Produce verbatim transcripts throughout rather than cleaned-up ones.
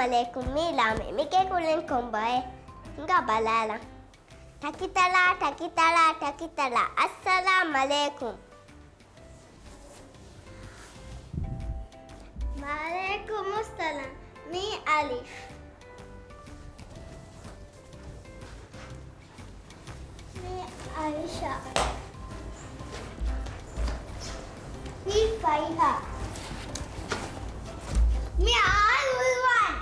އައްސަލާމް ޢަލައިކުމް. މީ ލާމެ. މިގޭ ކުއްލިން ކޮންބައެއް؟ ހިނގާ ބަލާލަން. ޓަކިތަޅާ، ޓަކިތަޅާ، ޓަކިތަޅާ. އައްސަލާމް ޢަލައިކުމް. ވަޢަލައިކުމުއްސަލާމް. މީ އަލިފް. މީ އައިޝާ. މީ ފައިހާ. މީ އާރުލްވާން.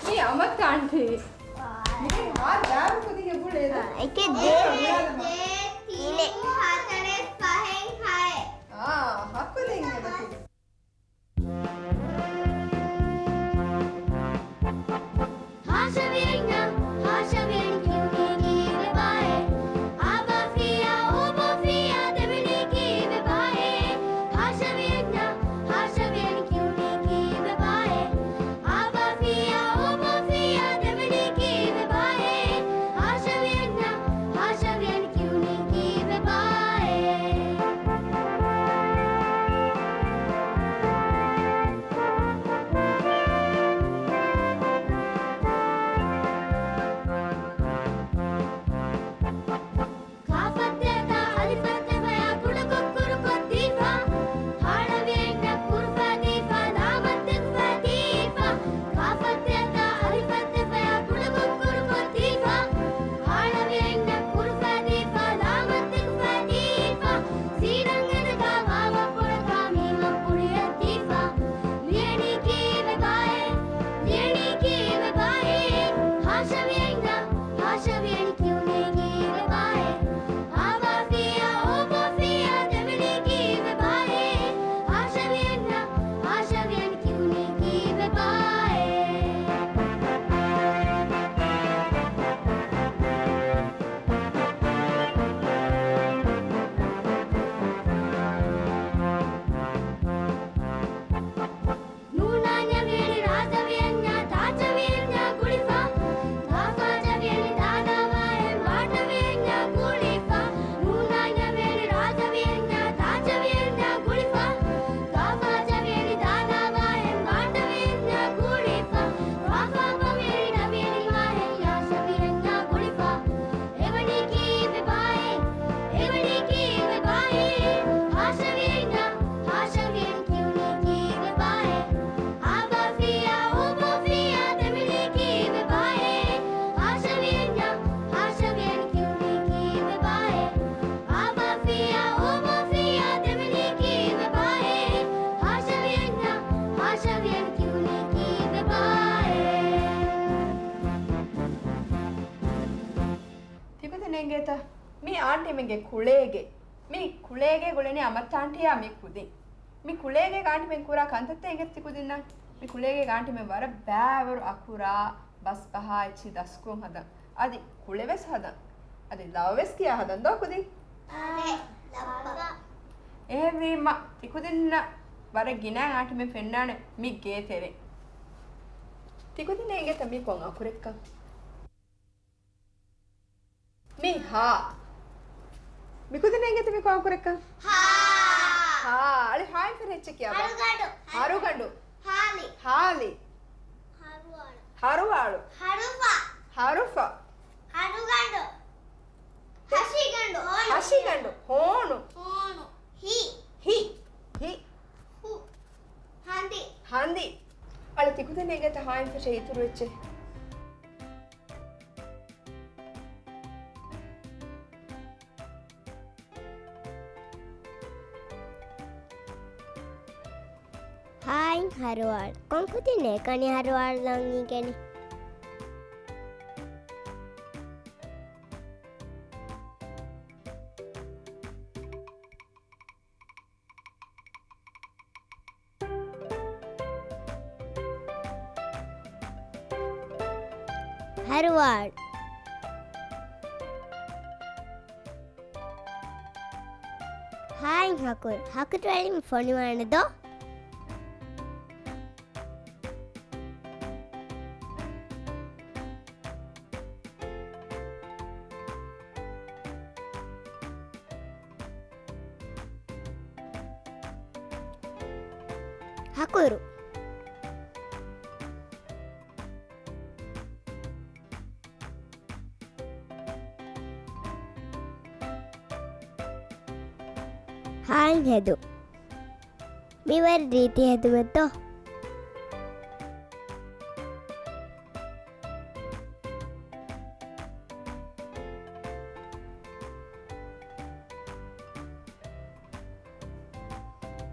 މީ އަމައްތަ އަންޓީ. މީ ހާ ދާރު ކުދިގެ ބުޅޭ. އާ، އެކެއް ދޭ. ދޭ، ތިނެއް. ހަތަރެއް، ފަހެއް، ހައެއް. އާ، ހައްކު ދެން އެބަތި. ހާޝަވިޔަންޏާ، ހާޝަވިޔަނި ކިޔުނީ ކީއްވެބާއޭ؟ އާބާފިޔާ، އޯބޯފިޔާ، ދެމިނީ ކީއްވެބާއޭ؟ ހާޝަވިޔަންޏާ، ހާޝަވިޔަނި ކިޔުނީ ކީއްވެބާއޭ؟ އާބާފިޔާ، އޯބޯފިޔާ، ދެމިނީ ކީއްވެބާއޭ؟ ހާޝަވިޔަންޏާ، ހާޝަވިޔަނި ކިޔުނީ ކީއްވެބާއޭ؟ ކާފަށް ދެއަތާ އަލިފަށް ދެފަޔާ ކުޑަކޮށް ކުރުކޮށްދީފަ. ހާޅަވިޔަންޏަށް ކުރުފަ ދީފަ، ލާމަށް ދެކުފަ ދީފަ. ކާފަށް ދެއަތާ އަލިފަށް ދެފަޔާ ކުޑަކޮށް ކުރުކޮށްދީފަ. ހާޅަވިޔަންޏަށް ކުރުފަ ދީފަ، ލާމަށް ދެކުފަ ދީފަ. ސީނަށް އެދަކާ ވާވަށް ބޮޑަކާ މީމަށް ބުޅިއަށް ދީފަ. ލިޔަނީ ކީއްވެބާއޭ؟ ލިޔަނީ ކީއްވެބާއޭ؟ ހާޝަވިޔަންޏާ، ހާޝަވިޔަނި ކިޔުނީ ކީއްވެބާއޭ؟ އާބާފިޔާ، އޯބޯފިޔާ، ދެމިނީ ކީއްވެބާއޭ؟ ހާޝަވިޔަންޏާ، ހާޝަވިޔަނި ކިޔުނީ ކީއްވެބާއޭ؟ ނޫނާ ޖަވިޔަނި ރާ ޖަވިޔަންޏާ، ތާ ޖަވިޔަންޏާ ގުޅިފަ. ތާފާ ޖަވިޔަނި ދާލާ ވާ އެ މާ ޖަވިޔަންޏާ ގުޅިފަ. ނޫނާ ޖަވިޔަނި ރާ ޖަވިޔަންޏާ، ތާ ޖަވިޔަންޏާ ގުޅިފަ. ތާފާ ޖަވިޔަނި ދާލާ ވާ އެ މާ ޖަވިޔަންޏާ ގުޅިފަ. ވާފާ ވަވިޔަނި ނަވިޔަނި ވާ އެ ޔާ ޖަވިޔަންޏާ ގުޅިފަ. އެވަނީ ކީއްވެބާއޭ؟ އެވަނީ ކީއްވެބާއޭ؟ ހާޝަވިޔަންޏާ، ހާޝަވިޔަނި ކިޔުނީ ކީއްވެބާއޭ؟ އާބާފިޔާ، އޯބޯފިޔާ، ދެމިނީ ކީއްވެބާއޭ؟ ހާޝަވިޔަންޏާ، ހާޝަވިޔަނި ކިޔުނީ ކީއްވެބާއޭ؟ އާބާފިޔާ، އޯބޯފިޔާ، ދެމިނީ ކީއްވެބާއޭ؟ ހާޝަވިޔަންޏާ، ހާޝަވިޔަނި ކިޔުނީ ކީއްވެބާއޭ؟ ތިކުދިން އެނގޭތަ؟ މީ އާންޓީމެންގެ ކުޅޭގެ. މީ ކުޅޭގެ ގުޅެނީ އަމައްތަ އާންޓީއާ މި ކުދިން. މި ކުޅޭގެ އާންޓީމެން ކުރާ ކަންތައްތައް އެނގޭތަ ތިކުދިންނަށް؟ މި ކުޅޭގެ އާންޓީމެން ވަރަށް ބައިވަރު އަކުރާ، ބަސް ބަހާ އެއްޗިހި ދަސްކޮށް ހަދަން. އަދި ކުޅެވެސް ހަދަން. އަދި ލަވަވެސް ކިޔާ ހަދަން ދޯ ކުދިން؟ އާނ. އެހެންވީމަ ތިކުދިންނަށް ވަރަށް ގިނަ އާންޓީމެން ފެންނާނެ މި ގޭތެރެ. ތިކުދިން އެނގޭތަ މީ ކޮން އަކުރެއްކަން؟ މީ ހާ. މިކުދިން އެނގޭތަ މީ ކޮން އަކުރެއްކަން؟ ހާ. ހާ. އަޅި ހާއިން ފެށި އެއްޗެއް ކިޔާބަ. ހަރުގަނޑު. ހަރުގަނޑު. ހާލި. ހާލި. ހަރުވާޅު. ހަރުވާޅު. ހަރުފަ. ހަރުފަ. ހަރުގަނޑު. ހަށިގަނޑު. ހަށިގަނޑު. ހޯނު. ހޯނު. ހި. ހި. ހި. ހު. ހަނދި. ހަނދި. އަޅި ތިކުދިން އެނގޭތަ ހާއިން ފެށި އިތުރު އެއްޗެއް؟ ހާއިން ހަރުވާޅު. ކޮން ކުދިން އެކަނި ހަރުވާޅުލަން އިނގެނީ؟ ހަރުވާޅު. ހާއިން ހަކުރު. ހަކުރު އެޅިން ފޮނިވާނެ ދޯ؟ ހަކުރު. އަތް ހެދުން. މިވަރަށް ރީތި ހެދުމެއްތޯ؟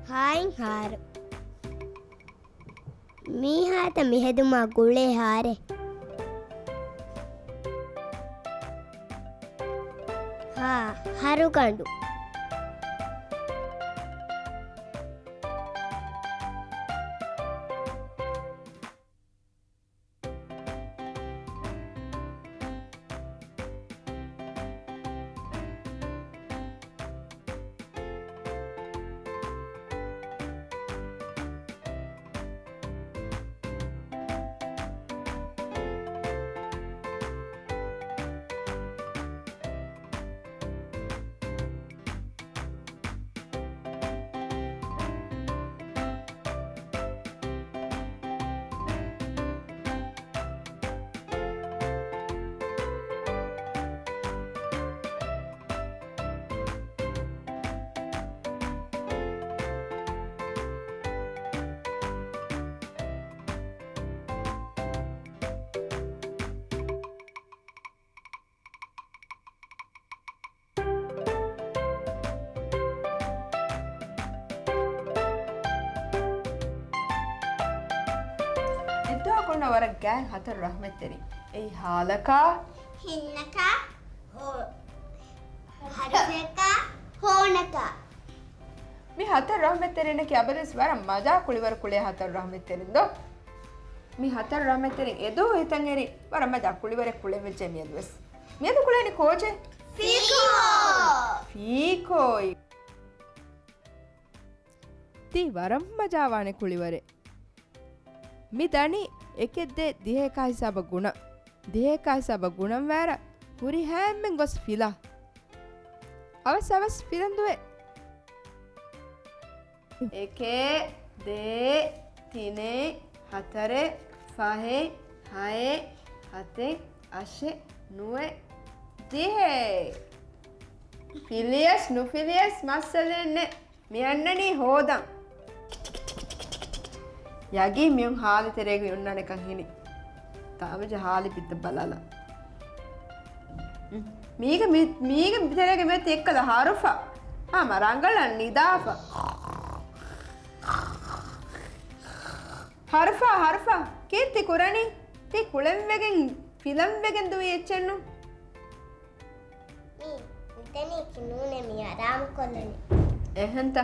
ހާއިން ހާރު. މީހާތައް މިހެދުމާ ގުޅޭ ހާރެއް. ހާ، ހަރުގަނޑު. އެއްދުވަހަކު އޮންނަ ވަރަށް ގާތް ހަތަރު ރަޙްމަތްތެރިން. އެއީ ހާލަކާ، ހިންނަކާ، ހޯ-، ހަރުފަޔަކާ، ހޯނަކާ. މި ހަތަރު ރަޙްމަތްތެރިންނަކީ އަބަދުވެސް ވަރަށް މަޖާ ކުޅިވަރު ކުޅޭ ހަތަރު ރަޙްމަތްތެރިން ދޯ؟ މި ހަތަރު ރަޙްމަތްތެރިން އެދުވަހު ހިތަށް އެރި ވަރަށް މަޖާ ކުޅިވަރެއް ކުޅެވިއްޖެ މިއަދުވެސް. މިއަދު ކުޅެނީ ކޯޗެއް؟ ފީކޯ. ފީކޯއި. ތީ ވަރަށް މަޖާވާނެ ކުޅިވަރެއް. މި ދަނީ އެކެއް ދޭއް ދިހައެކާ ހިސާބަށް ގުނަ. ދިހައެކާ ހިސާބަށް ގުނަން ވާރަ ހުރިހާ އެންމެން ގޮސް ފިލާ. އަވަސް އަވަސް ފިލަން ދުވޭ. އެކެއް، ދޭއް، ތިނެއް، ހަތަރެއް، ފަހެއް، ހައެއް، ހަތެއް، އަށެއް، ނުވެއް، ދިހައެއް. ފިލިޔަސް ނުފިލިޔަސް މައްސަލައެއް ނެތް. މި އަންނަނީ ހޯދަން. ޔަގީން މިއުން ހާލި ތެރޭގައި އޮންނާނެކަން ހިނި. ތާވެޖެ ހާލި ބިއްދަ ބަލާލަ. މީގަ މި-، މީގަ ތެރޭގަ މިއޮތީ އެއްކަލަ ހަރުފާ. ހަމަ ރަނގަޅަށް ނިދާފަ. ހަރުފާ، ހަރުފާ. ކީއްތި ކުރަނީ؟ ތި ކުޅެންވެގެން، ފިލަންވެގެން ދުވީ އެއްޗެއްނު. މީ ހިތަނީކީ ނޫނޭ މީ އަރާމުކޮށްލަނީ. އެހެންތަ؟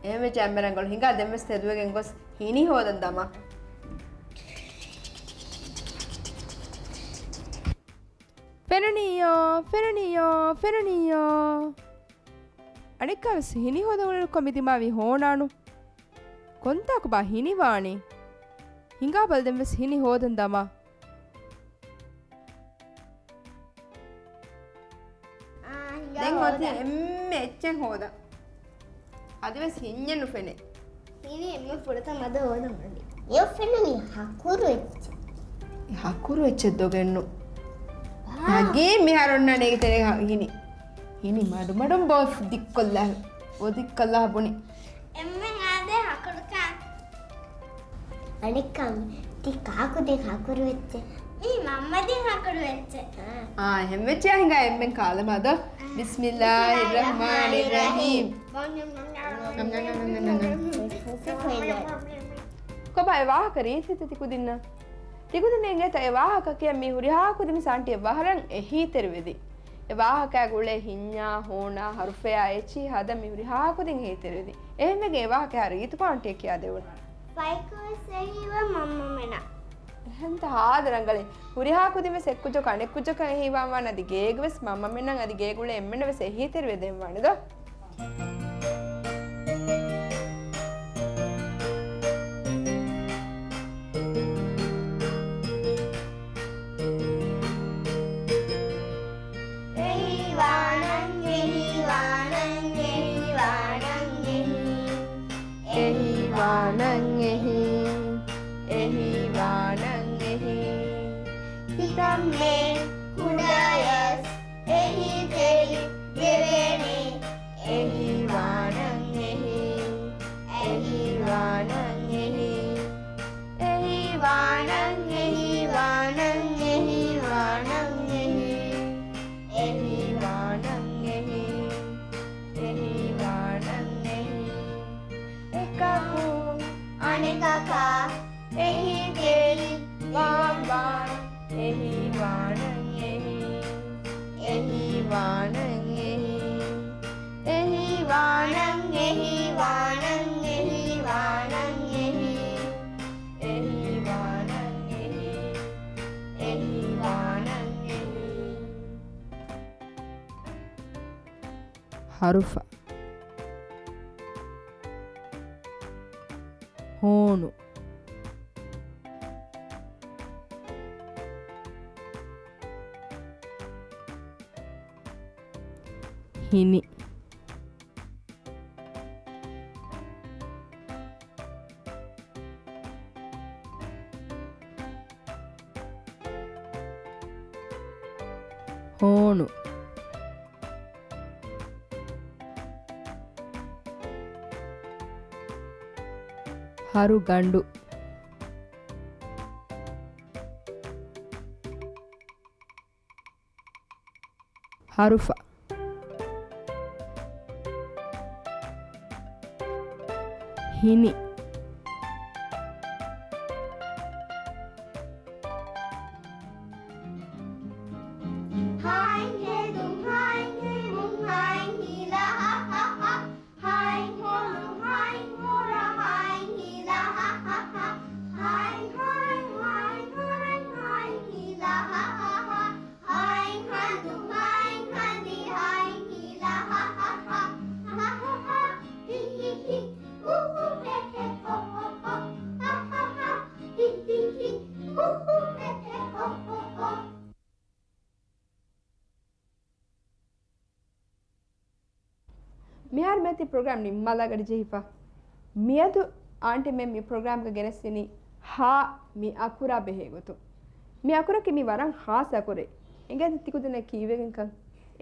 އެހެންވެއްޖެ އަނބިރަނގަޅު ހިނގާ ދެންވެސް ތެދުވެގެން ގޮސް ހިނި ހޯދަން ދަމާ. ފެނުނިއްޔޯ، ފެނުނިއްޔޯ، ފެނުނިއްޔޯ. އަނެއްކާވެސް ހިނި ހޯދަން އުޅެނިކޮށް މި ދިމާވީ ހޯނާނު. ކޮންތާކު ބާ ހިނިވާނީ؟ ހިނގާބަލަ ދެންވެސް ހިނި ހޯދަން ދަމާ. އާ، ހިނގާ ދެން އޮތީ ހޯދާ. އެންމެ އެއްޗެއް ހޯދަން. އަދިވެސް ހިންޏެއް ނުފެނޭ. ހިނި އެންމެ ފުރަތަމަ އަދަ ހޯދަން އަދި. މިއޮށް ފެނުނީ ހަކުރު އެއްޗެއް. އެ ހަކުރު އެއްޗެއް ދޮގެއްނު. އާ. ހަގީ މިހާރު އޮންނާނެ އޭގެ ތެރޭ ހިނި. ހިނި މަޑުމަޑުން ބޯ ދިއްކޮށްލާ. ބޯ ދިއްކޮށްލާ ބުނި. އެންމެން އާދޭ ހަކުރުކާ. އަނެއްކާ ތި ކާކު ދެން ހަކުރު އެއްޗެއް؟ މީ މަންމަ ދެން ހަކުރު އެއްޗެއް. އާ، އެހެން ވެއްޖެ ހިނގާ އެންމެން ކާލަމާ ދޯ. އާ. بسم الله الرحمن الرحيم. ކޮބާ އެ ވާހަކަ ރީތިތަ ތިކުދިންނަށް؟ ތިކުދިން އެނގޭތަ އެ ވާހަކަ ކިޔަން މީ ހުރިހާ ކުދިން ސާންޓީއަށް ވަހަރަން އެހީތެރިވެދި. އެ ވާހަކައިގަ އުޅޭ ހިންޏާ، ހޯނާ، ހަރުފަޔާ އެޗީ ހަދަ މި ހުރިހާ ކުދިން އެހީތެރިވެދި. އެހެންވެގެން އެ ވާހަކަ ހަރީތު ސާންޓީއަށް ކިޔާދެވުނު. ފައިކޮޅެއް ސެހިވަ މަންމަމެނަށް. އެހެންތަ ހާދަ ރަނގަޅޭ. ހުރިހާ ކުދިން ވެސް އެއްކުއްޖަކު އަނެއްކުއްޖަކަށް އެހީވާން ވާނަން އަދި ގޭގަ ވެސް މަންމަމެންނަށް އަދި ގޭގަ އުޅޭ އެންމެންނަށް ވެސް އެހީތެރިވެދޭން ވާނެ ދޯ؟ އެހީވާނަން، އެހީވާނަން، އެހީވާނަން، އެހީ. އެހީވާނަން، އެހީ. އެހީވާނަން، އެހީ. ކިތަންމެ ކުޑަޔަސް އެހީތެރި ދެވޭނެ. އެހީ ހަރުފަ. ހޫނު. ހިނި. ހޫނު. ހަރުގަނޑު. ހަރުފަ. ހިނި. މިހާރު މިއޮތީ ޕްރޮގްރާމް ނިންމާލާ ގަޑި ޖެހިފަ. މިއަދު އާންޓިމެން މި ޕްރޮގްރާމްގަ ގެނެސްދިނީ ހާ މި އަކުރާ ބެހޭ ގޮތުން. މި އަކުރަކީ މި ވަރަށް ހާއްސަ އަކުރެއް. އެނގޭތަ ތިކުދިންނަށް ކީއްވެގެންކަން؟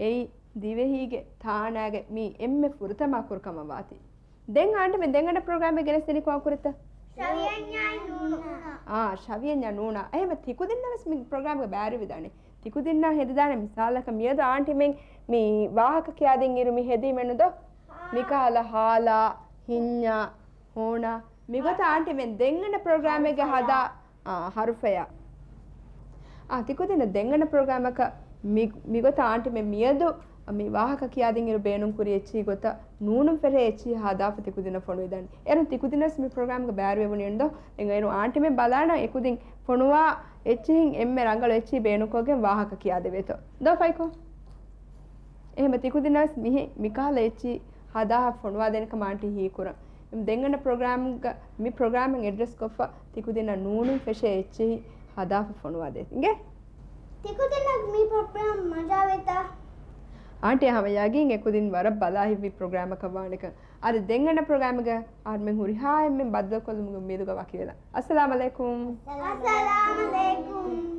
އެއީ ދިވެހީގެ ތާނާގެ މި އެންމެ ފުރަތަމަ އަކުރު ކަމަށް ވާތީ. ދެން އާންޓިމެން ދެންގަނޑަ ޕްރޮގްރާމެއް ގެނެސްދިނީ ކޮން އަކުރެއްތަ؟ ޝަވިޔަންޏާ ނޫނާ. އާ، ޝަވިޔަންޏާ ނޫނާ. އެހެންވެ ތިކުދިންނަށް ވެސް މި ޕްރޮގްރާމްގަ ބައިވެރިވެދާނެ. ތިކުދިންނަށް ހެދިދާނެ މިސާލަކަށް މިއަދު އާންޓިމެން މި ވާހަކަ ކިޔާދިން އިރު މި ހެދީމެއްނު ދޯ؟ މިކަހަލަ ހާލާ، ހިންޏާ، ހޫނާ. މިގޮތަށް އާންޓިމެން ދެންގަނޑަ ޕްރޮގްރާމެއްގަ ހަދާ، އާ، ހަރުފަޔާ. އާ، ތިކުދިންނަށް ދެންގަނޑަ ޕްރޮގްރާމަކަށް މި، މިގޮތަށް އާންޓިމެން މިއަދު މި ވާހަކަ ކިޔާދިން އިރު ބޭނުން ކުރި އެއްޗިހި ގޮތަށް ނޫނުން ފެށޭ އެއްޗިހި ހަދާފަ ތިކުދިންނަށް ފޮނުވިދާނެ. އޭރުން ތިކުދިންނަށް ވެސް މި ޕްރޮގްރާމްގަ ބައިވެރިވެވުނީ ނު ދޯ؟ އެނގޭ އޭރުން އާންޓިމެން ބަލާނަން އެކުދިން ފޮނުވާ އެއްޗިހިން އެންމެ ރަނގަޅު އެއްޗިހި ބޭނުންކޮށްގެން ވާހަކަ ކިޔާދެވޭތޯ. ދޯ ފައިކޯ؟ އެހެންވެ ތިކުދިންނަށް ވެސް މިހި މިކަހަލަ އެއްޗިހި ހަދާފަ ފޮނުވާދޭނެ ކަމަށް އާންޓީ ހީކުރަން. ދެންގަނޑަ ޕްރޮގްރާމްގަ، މި ޕްރޮގްރާމް އެޑްރެސް ކޮށްފަ ތިކުދިންނަށް ނޫނުން ފެށޭ އެއްޗިހި ހަދާފަ ފޮނުވާދޭ. އިނގޭ؟ ތިކުދިންނަށް މި ޕްރޮގްރާމް މަޖާވޭތަ؟ އާންޓީ ހަމަ ޔަގީން އެކުދިން ވަރަށް ބަލާ ހިތްވި ޕްރޮގްރާމަކަށް ވާނެކަން. އަދި ދެންގަނޑަ ޕްރޮގްރާމްގަ އަހަރުމެން ހުރިހާ އެންމެން ބައްދަލުކޮށްލުމުގެ އުއްމީދުގަ ވަކިވެލަން. އައްސަލާމް އަލައިކުމް. އައްސަލާމް އަލައިކުމް.